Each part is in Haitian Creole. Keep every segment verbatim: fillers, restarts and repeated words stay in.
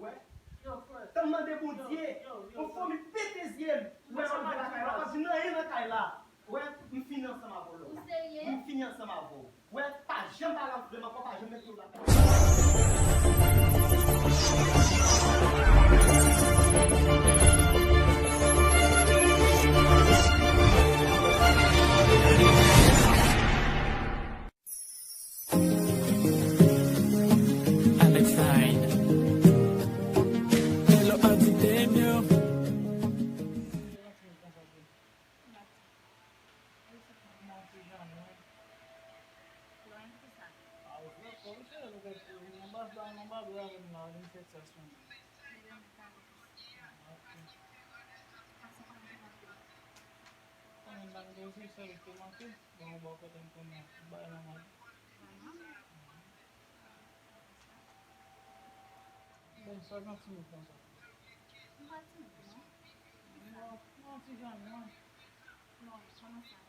Wè, tan m mande Bondye, yon fanmi pete zye m. Wè, m antre lakay la, pa di nan anyen nan kay la. Wè, m fini ansanm avè w, Lòla. Ou serye? M fini ansanm avè w. Wè, pa janm pale anfle m ankò, pa janm mete w lakay. Alex Nine. Hello, Auntie Temio. Bon, ba kote m konnen bay la mal. Bon, sa jan ti moun konsa. M pa ti moun, non. Non, non, ti jan, non. Non, kòman sa?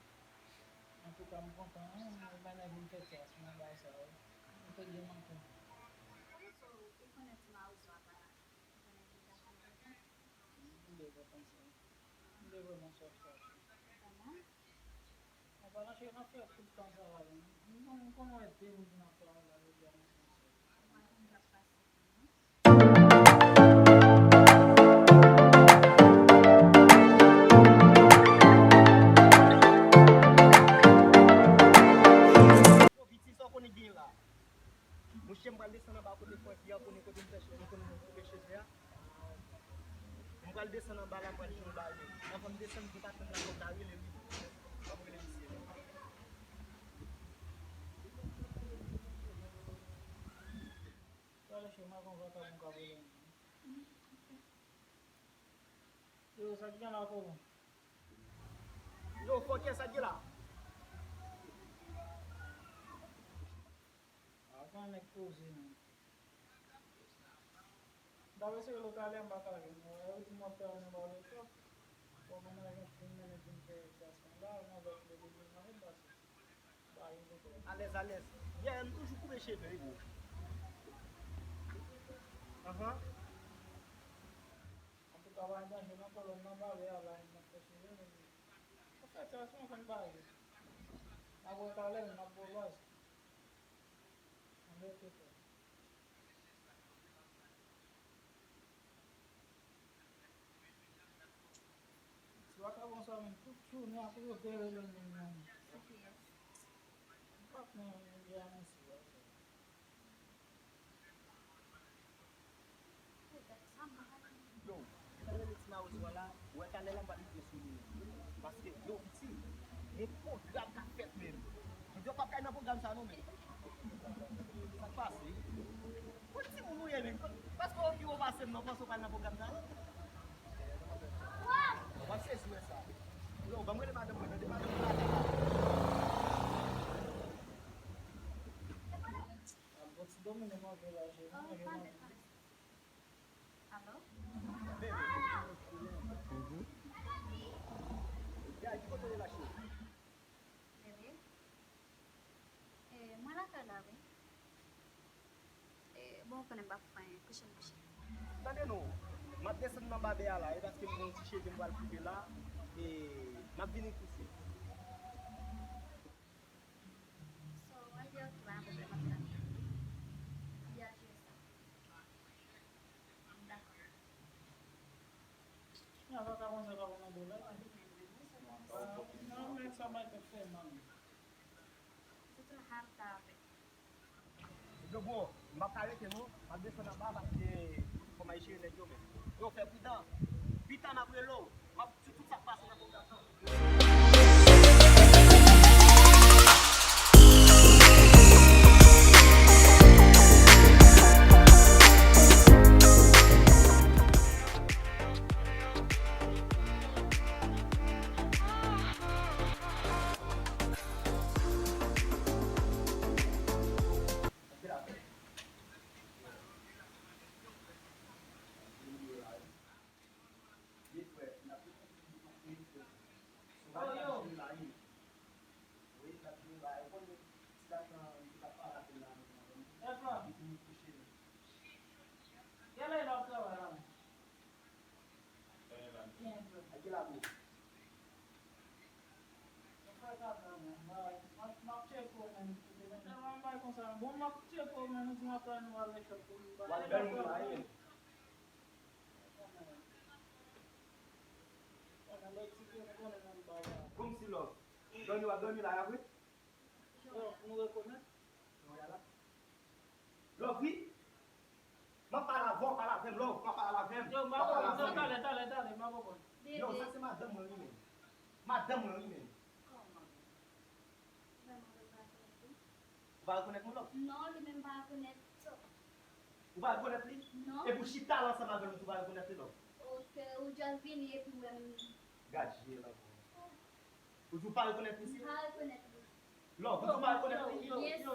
Antouka, m kontan, wi, mwen, mwen vin fè sa, se nan bagay sa, wi. Mwen te gen manke. Ou konnen ti mawozo a pa la. Ou konnen li ta konn kontan. M te vrèman sa. M te vrèman sa, sa. Kòman? An palan cheri, n ap fè tout tan sa la, wi. M konnen, m konnen wè de moun nan pran la, jodi a, nan sens yo. Mwen, m ap pase. Yo, piti, sa w konnen k gen la? Monchè, m pral desann anba kote Francky a, konnen kote m fè che-, m konnen koupe cheve a. M pral desann anba la, m pral jwenn bagay. Anvan m desann, pou pa tann la, fò m ta rele li. Fò m rele misye. Talè, cheri, m a gon vakabon k ap rele m. Yo, sa k gen la, kòman? Yo, fò kè sa k gen la. A, pa nèg poze, non. M t ap eseye rele w talè, m pa ka jwenn ou. Yo di m w ap travay nan bawle twòp. Bon, mwen nan gen vin mennen vin fè egzasyon la, mwen avèk le demi mare pase. Alèz, alèz. Yeah, m toujou koupe cheve, wi, bro. Ahan. Antouka, pa gen danje nan kolòn nan, bale a la, m ap fè cheve, men. An fèt, sa, se yon konn bale. N ap wè talè, n ap bo baz. Ann rete fò. Ti vakabon sa menm, tout jounen ap rele m menm nan. Se kiyès? M pa konnen, li a misye a. Yo, sa rele ti mawozo a la, wè talè la m pral rive sou li menm. Paske, yo, piti, gen pwogram k ap fèt menm. Jodi a w p ap kay nan pwogram sa non menm. Sa k pase? Kot timoun ou ye menm? Paske w pi wo pase m nan, w panse w pral nan pwogram sa? W ap sezi wè sa. Yo, ban m rele madanm mwen, tande madanm mwen la. Bon, ti domine manje la, cheri. Manje, manje. Alo? Bebe. Mhm. Guy, ki kote w ye la, cheri? Bebe? E, mwen lakay la, wi. E, bon, ou konnen m pa fè anyen. Kouche m kouche. Tande non, m ap desann nan babè a la, e paske m gen yon ti cheve m pral koupe la, e m ap vini tousuit. So, w al di yo ki pa nan pwoblèm ap tann. Li a jere sa. M dakò. Nan vakabon sa pa konn anbo la. Li menm menm, wi, se bon. Ah, non, men sa bay tèt fè mal. Se tout hap ta avèk. Yo, bro, m p ap ka rete non. M ap desann anba paske fò m al jere nèg yo, men. Yo, fè pridan. Pita m ap rele w. M ap di tout sa k pase nan pwogram nan. Mwen fè sa, sa, mwen. Mwen, mwen, mwen ap tcheke w, men, tout demen. Mwen bay konsa, bon, mwen ap tcheke w, men, nou di mwen fè nou al nan shop pou nou. W ap bay nou la, wi, men. Kòmsi love. Dòmi w ap dòmi la, a vre? Love, nou rekonèt. Love, wi. M ap pale avè w, pale avè m, love. M ap pale avè m. Yo, m pa konprann. Yo, talè, talè, talè, m pa konprann. Yo, sa se madanm mwen, wi, men. Madanm mwen, wi, men. Ou pa rekonèt mwen, love? Non, li menm pa rekonèt. Ou pa rekonèt li? Non. Epi w chita la ansanm avè l, ou di w pa rekonèt li, love? Ok, ou just vini epi w wè m. Gad je l ankò. Ou di w pa rekonèt misye? M pa rekonèt li. Love, ou di w pa rekonèt li? Byen si.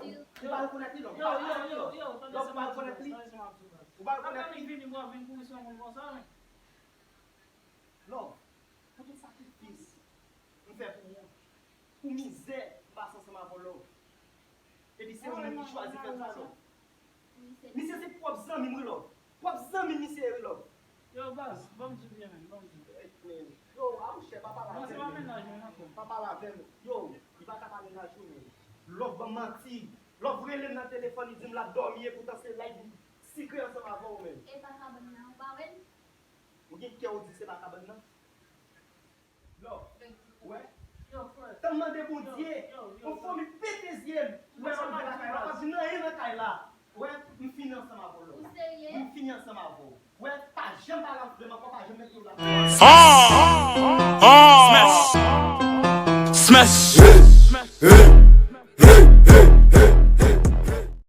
Ou pa rekonèt li, love? Ou pa rekonèt li, love? Love, ou pa rekonèt li? Ou pa rekonèt li? Vini, mwen vin kouri sou moun konsa, men. Love, pou tout sakrifis m fè pou ou, pou mizè m pase ansanm avè w, love. Epi se ou menm ki chwazi fè sa, love. Misye se pwòp zanmi m, wi, love. Pwòp zanmi m misye ye, wi, love. Yo, baz, ban m di w byen, men, ban m di w. Hey, men. Yo, a, monchè, pa pale avè m, men. Non, se pa mennaj mwen ankò. Pa pale avè m. Yo, li pa ka pa mennaj ou, men. Love ban m manti. Love rele m nan telefòn, li di m l ap dòmi, epoutan se la li vin sikre ansanm avè w, men. E pa kabann nan, ou pa wè l? Ou gen kè ou di se pa kabann nan? Love. Wè. Tan m mande Bondye, yon fomi pete zye m. Wè, m ap lakay la, pa di nan anyen nan kay la. Wè, m fini ansanm avè w, Love. Ou serye? M fini ansanm avè w. Wè, pa janm pale avè m ankò, pa janm mete w la. Ah! Ah! Smash! Smash! Hey! Hey!